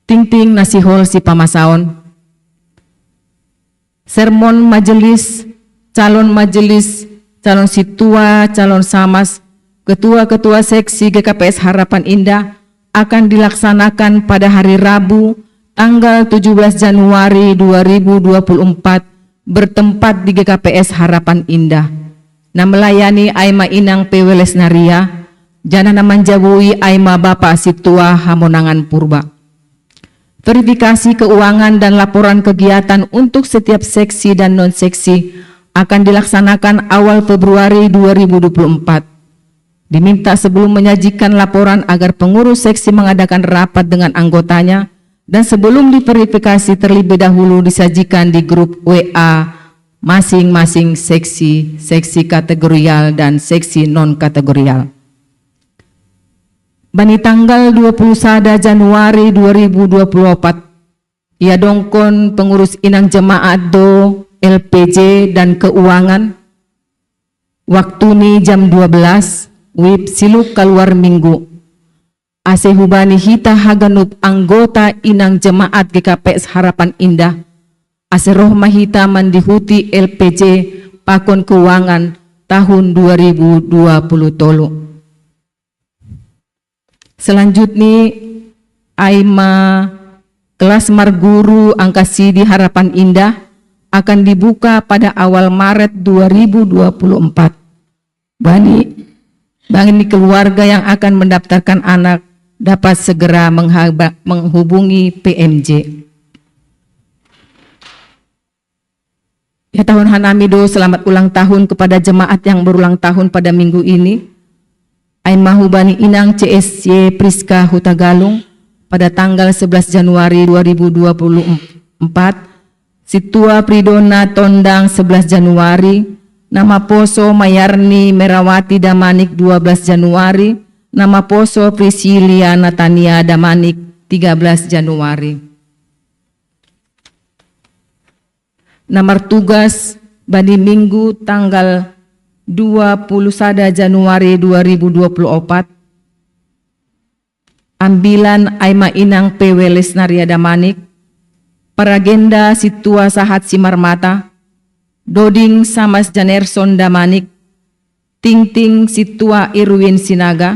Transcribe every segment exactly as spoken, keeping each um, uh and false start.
Tingting na sihol sipamasaon. Sermon majelis, calon majelis, calon sintua, calon samas, ketua-ketua seksi G K P S Harapan Indah akan dilaksanakan pada hari Rabu, tanggal tujuh belas Januari dua ribu dua puluh empat, bertempat di G K P S Harapan Indah. Na melayani ai ma inang P W Lesnaria, janah na manjabui ai ma Bapa Sintua Hamonangan Purba. Verifikasi keuangan dan laporan kegiatan untuk setiap seksi dan non-seksi akan dilaksanakan awal Februari dua ribu dua puluh empat. Diminta sebelum menyajikan laporan agar pengurus seksi mengadakan rapat dengan anggotanya dan sebelum diverifikasi terlebih dahulu disajikan di grup W A masing-masing seksi, seksi kategorial dan seksi non-kategorial. Bani tanggal dua puluh sada Januari dua ribu dua puluh empat, ia dongkon pengurus inang jemaat do L P J dan keuangan, waktu ni jam dua belas wib siluk kaluar minggu. Ase hubani hita haganup anggota inang jemaat G K P S Harapan Indah, ase roh ma hita mandihuti L P J pakon keuangan tahun dua ribu dua puluh tolu. Selanjutnya, ai ma kelas marguru angka sidi Harapan Indah akan dibuka pada awal Maret dua ribu dua puluh empat. Bani, bagi keluarga yang akan mendaftarkan anak dapat segera menghaba- menghubungi P M J. Ya, tahun hanami do selamat ulang tahun kepada jemaat yang berulang tahun pada minggu ini. Ai ma hubani inang C S Y Priska Hutagalung pada tanggal sebelas Januari dua ribu dua puluh empat, sintua Pridona Tondang sebelas Januari, na maposo Mayarni Merawati Damanik dua belas Januari, na maposo Prisilia Natania Damanik tiga belas Januari. Na martugas bani minggu tanggal dua puluh sada Januari dua ribu dua puluh opat, ambilan ai ma inang P W Lesnaria Damanik, paragenda sintua Sahat Simarmata, doding Samas Janerson Damanik, tingting sintua Irwin Sinaga,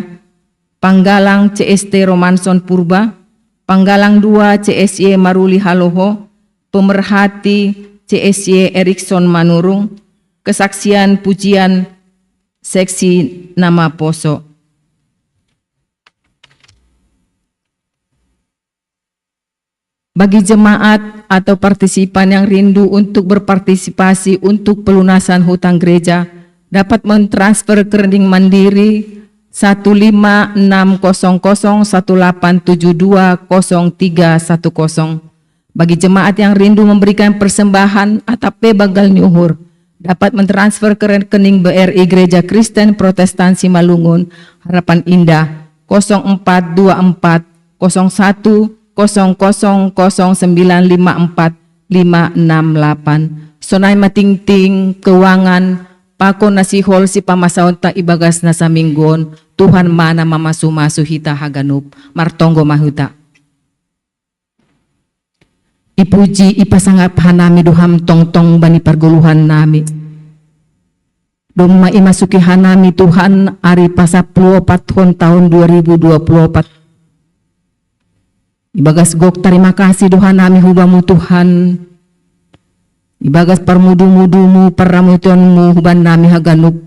panggalang C S T Romanson Purba, panggalang dua C S Y Maruli Haloho, pemerhati C S Y Erikson Manurung, kesaksian pujian seksi na maposo. Bagi jemaat atau partisipan yang rindu untuk berpartisipasi untuk pelunasan hutang gereja, dapat mentransfer ke rekening Mandiri satu lima enam kosong kosong satu delapan tujuh dua kosong tiga satu kosong. Bagi jemaat yang rindu memberikan persembahan atap pe banggal ni uhur, dapat mentransfer ke rekening B R I Gereja Kristen Protestan Simalungun, Harapan Indah, kosong empat dua empat kosong satu kosong kosong kosong sembilan lima empat lima enam delapan. Sonai ma tingting keuangan pakon na sihol sipamasaonta ibagas na samingguon. Tuhan ma na mamasu-masu hita haganup. Martonggo ma huta. Ipuji ipasangap hanami do Ham tongtong bani pargoluhan nami. Domma imasuki hanami Tuhan ari pasapuluh opat hon tahun dua ribu dua puluh opat. Ibagas gok tarima kasih do hanami hu Bamu Tuhan. Ibagas parmudu-mudumu, parramotionmu huban nami haganup.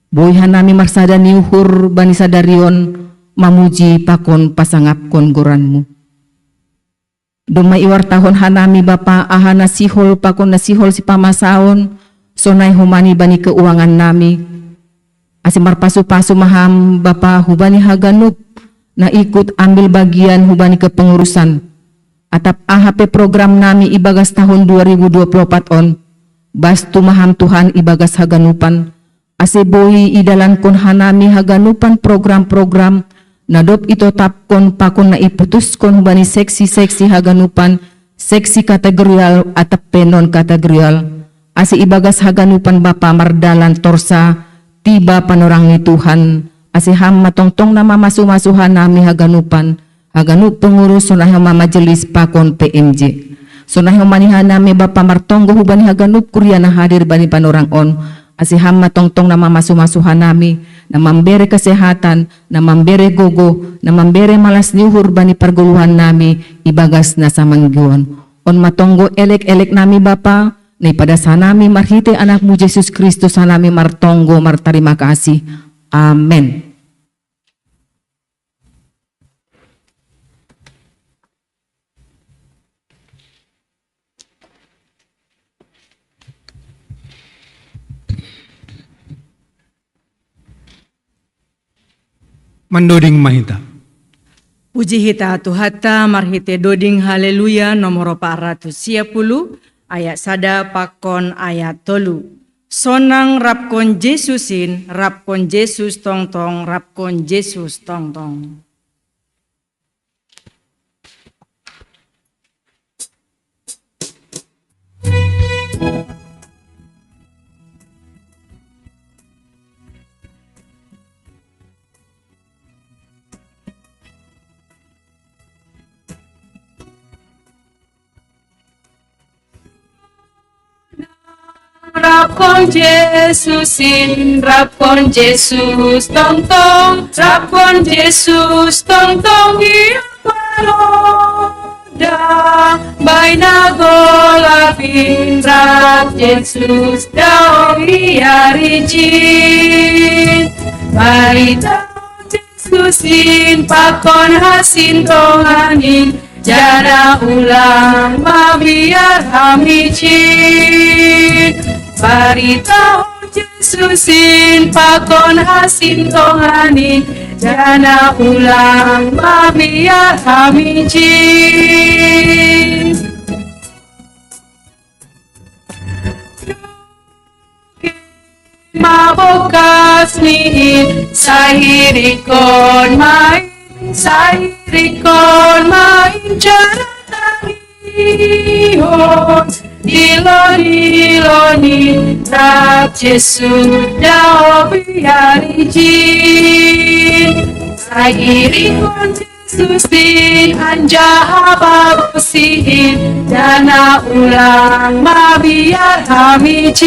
Boi hanami marsada ni uhur bani sadarion mamuji pakon pasangapkon goranmu. Domma iwartahon hanami Bapa aha na sihol pakon na sihol sipamasaon, sonai homa ni bani keuangan nami. Ase marpasu-pasu ma Ham Bapa hubani haganup na ikut ambil bagian hubani kepengurusan. Atap aha pe program nami ibagas tahun dua ribu dua puluh opat on, bastu ma Ham Tuhan ibagas haganupan, ase boi idalankon hanami haganupan program-program na dob itotapkon pakon na iputuskon hubani seksi-seksi haganupan, seksi kategorial atap pe non-kategorial, ase ibagas haganupan Bapa mardalan torsa, tiba panorang ni Tuhan, ase Ham ma tongtong na mamasu-masu hanami haganupan, haganup pengurus sonai homa majelis pakon P M J. Sonai homa ni hanami Bapa martonggo hubani haganup kuria na hadir bani panorang on, ase Ham ma tongtong na mamasu-masu hanami, na mambere kesehatan, na mambere gogo, na mambere malas ni uhur bani pargoluhan nami ibagas na samanggion. On ma tonggo elek-elek nami Bapa, na ipadas hanami marhite Anakmu Jesus Kristus hanami martonggo martarima kasih. Amen. Mandoding ma hita. Puji hita Tuhanta marhite doding Haleluya nomor empat ratus sia puluh ayat sada pakon ayat tolu. Sonang rapkon Jesusin, rapkon Jesus tongtong, rapkon Jesus tongtong. Rapkon Jesusin, rapkon Jesus tongtong, rapkon Jesus tongtong ia paloda, baina golapin rap Jesus daoh ia ricin. Barita Jesusin pakon hasintonganin, jana ulang mabiar hamicin. Barita Jesusin pakon hasintonganin, jana ulang mabiar hamicin. Mabokas ni in, sahirikon main, sahirikon main, cara tangihon dilon-dilon in, rap Jesus daoh ia ricin. Sahirikon Jesusin anjaha balosihin, jana ulang mabiar hamicin.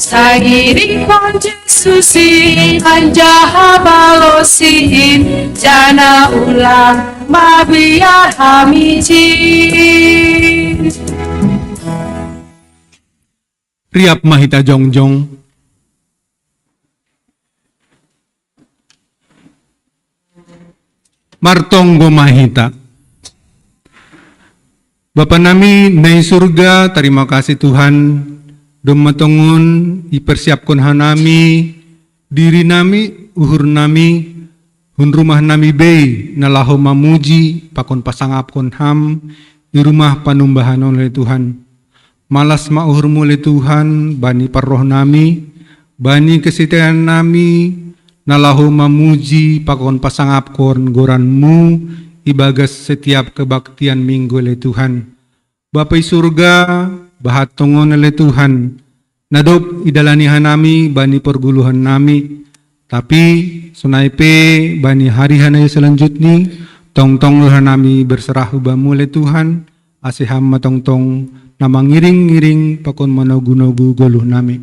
Sahirikon Jesusin anjaha balosihin, jana ulang mabiar hamicin. Riap ma hita jongjong. Martonggo ma hita. Bapa nami na i surga, tarima kasih Tuhan, domma tongon ipersiapkon hanami diri nami, uhur nami, hun rumah nami bei na laho mamuji pakon pasangapkon Ham i rumah panumbahan on, ale Tuhan. Malas ma uhurmu, ale Tuhan, bani parroh nami, bani kesetiaan nami, na laho mamuji pakon pasangapkon goranmu ibagas setiap kebaktian Minggu, ale Tuhan. Bapa i surga, bahat tongon, ale Tuhan, na dob idalani hanami bani perguluhan nami, tapi sonai pe bani hari-hari na selanjutni, tongtong do hanami berserah hu Bamu, ale Tuhan, ase Ham ma tongtong na mangiring-iring pakon manogu-nogu goluh nami.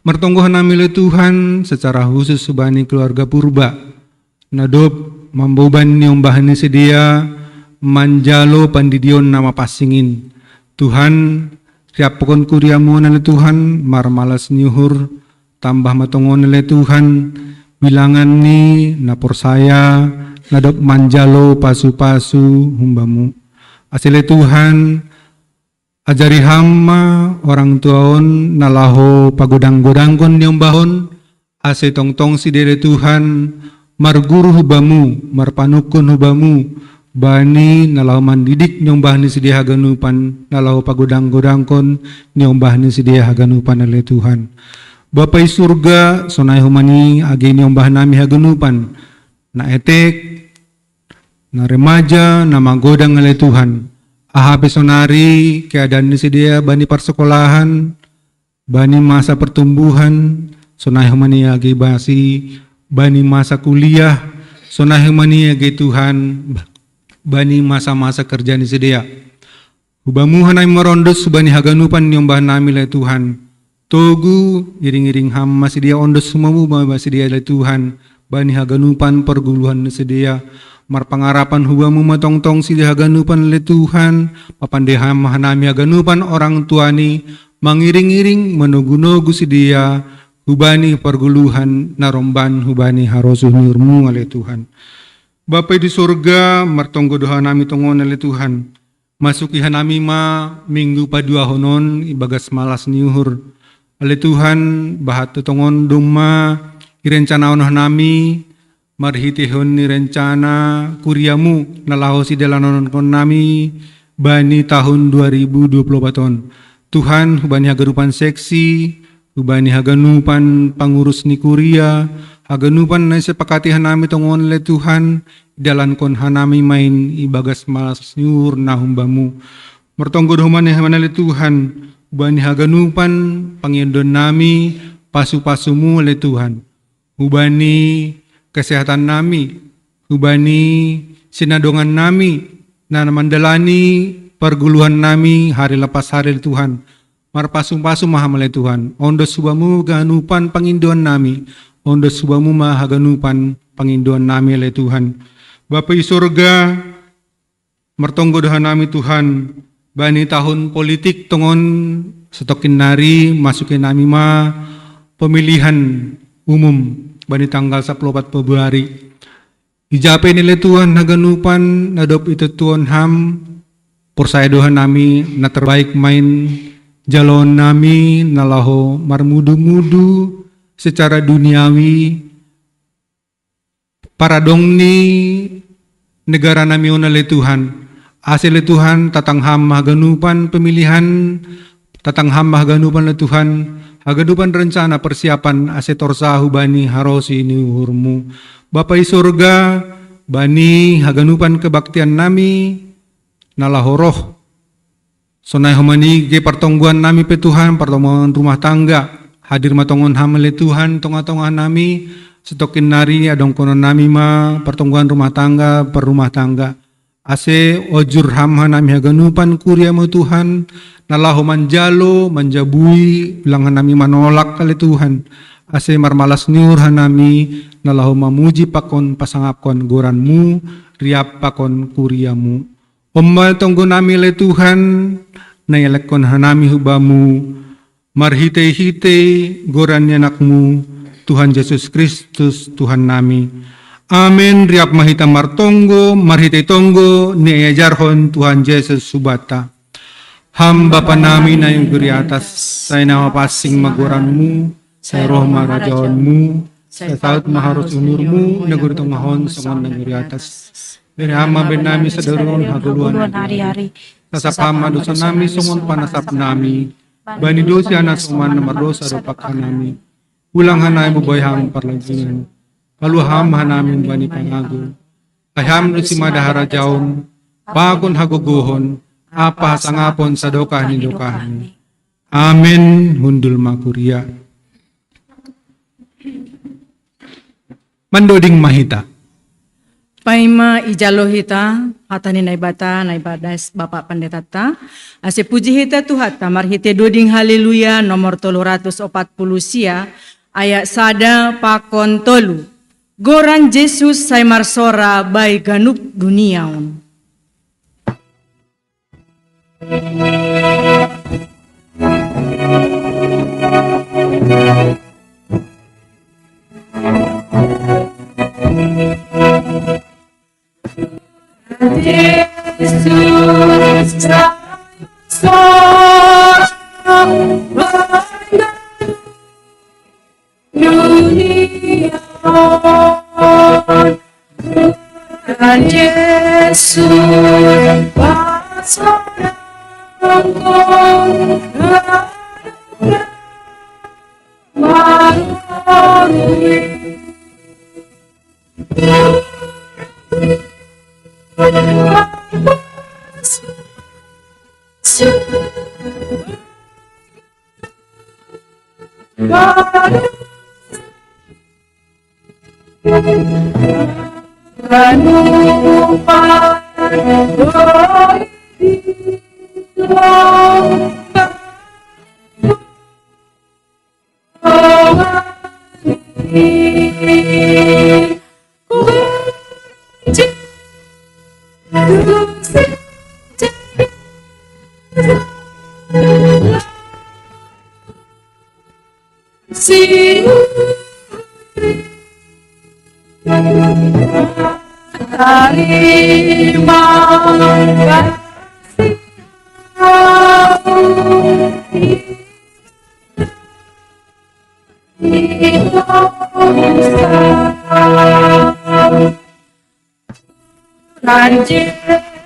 Martonggo hanami, ale Tuhan, secara khusus bani keluarga Purba, na dob mamboban niombah ni sidea manjalo pandidion na mapansing in. Tuhan, riaphon kuriamu on, ale Tuhan, marmalas ni uhur, tambah ma tongon, ale Tuhan, bilangan ni na porsaya na dob manjalo pasu-pasu hu Bamu. Ase, ale Tuhan, ajari Ham ma orang tua on na laho pagodang-godangkon niombah on, ase tongtong sidea, ale Tuhan, marguru hu Bamu, marpanungkun hu Bamu, bani na laho mandidik niombah ni sidea haganupan, na laho pagodang-godangkon niombah ni sidea haganupan, ale Tuhan. Bapa i surga, sonai homa ni age niombah nami haganupan, na etek, na remaja, na magodang, ale Tuhan. Aha pe sonari keadaan ni sidea bani parsekolahan, bani masa pertumbuhan, sonai homa ni age basi, bani masa kuliah, Sonai homa ni age Tuhan, bani masa-masa kerja ni sidea. Hubamu hanami marondos hubani haganupan niombahan nami ale Tuhan. Togu iring-iring ham ma sidea ondos hubamu ma sidea ale Tuhan, bani haganupan perguluhan ni sidea. Marpangarapan hubamu ma tongtong sidea haganupan ale Tuhan, papande ham hanami haganupan orang tua ni, mangiring-iring manogu-nogu sidea, hubani perguluhan na romban hubani harosuh ni uhurmu ale Tuhan. Bapa i di sorga, martonggo do hanami tongon ale Tuhan. Masuki hanami ma minggu paduahon on ibagas malas ni uhur. Ale Tuhan, bahat do tongon domma irencanaon hanami, marhitehon ni rencana kuriamu na laho sidalanonkon nami bani tahun dua ribu dua puluh empat on. Tuhan, hubani haganupan seksi, hubani haganupan pangurus ni kuria, haganupan na isepakati hanami tongon ale Tuhan, idalankon hanami main ibagas malas ni uhur na humbamu. Martonggo do homa ni homa ale Tuhan, hubani haganupan pangiondon nami, pasu-pasumu ale Tuhan. Hubani kesehatan nami, hubani sinadongan nami, na mandalani perguluhan nami hari lepas hari ale Tuhan. Marpasu-pasu ma ham ale Tuhan. Ondos hubamu haganupan pangiondon nami. Ondos hubamu ma haganupan pangiondon nami ale Tuhan. Bapa i sorga, martonggo do hanami Tuhan, bani tahun politik tongon setokin nari masuki nami ma pemilihan umum bani tanggal sapuluh opat Februari. Ijape ni ale Tuhan haganupan na dob itotuon ham, porsaya do hanami na terbaik main jaloon nami na laho marmudu-mudu secara duniawi, paradong ni negara nami on ale Tuhan. Ase ale Tuhan, tatang ham haganupan pemilihan, tatang ham haganupan ale Tuhan, haganupan rencana persiapan ase torsa hubani harosi ni uhurmu. Bapa i sorga, bani haganupan kebaktian nami, na laho roh. Sonai homa ni age partonggoan nami pe Tuhan, partonggoan rumah tangga. Hadir ma tongon ham ale Tuhan, tongah-tongah nami, setokin nari adongkonon nami ma partonggoan rumah tangga per rumah tangga. Ase ojur ham hanami haganupan kuriamu Tuhan, na laho manjalo, manjabui, ulang hanami manolak ale Tuhan. Ase marmalas ni uhur hanami, na laho mamuji pakon pasangapkon goranmu, riap pakon kuriamu. On ma tonggo nami ale Tuhan, na ialekkon hanami hubamu, marhitei-hitei goran ni anakmu, Tuhan Jesus Kristus, Tuhan nami. Amen. Riap ma hita martonggo, marhitei tonggo, ni iajarhon Tuhan Jesus hubanta. Ham Bapa nami na i huriatas, sai na mapansing ma goranmu, sai roh ma harajaonmu, sai saut ma harosuh ni uhurmu, nanggo di tongah on songon na i huriatas. Bere ham ma bahen nami sadari on hagoluhan ari-ari. Sasap ham ma dosa nami songon panasap nami bani dosa ni na soman na mardosa dompak hanami. Ulang hanami mamboan ham parlanggingan. Palua ham hanami bani pangago. Ai ham do simada harajaon, pakon hagogohon, ampa hasangapon sadokah ni dokahni. Amen. Hundul ma kuria. Mandoding ma hita. Paima ijalo hita hata ni Naibata, Naibata Bapa Panditata, ase puji hita Tuhanta marhite doding Haleluya nomor tolu ratus opat puluh sia, ayat sada pakon tolu. Goran Jesus sai marsora bai ganup dunia on. Raja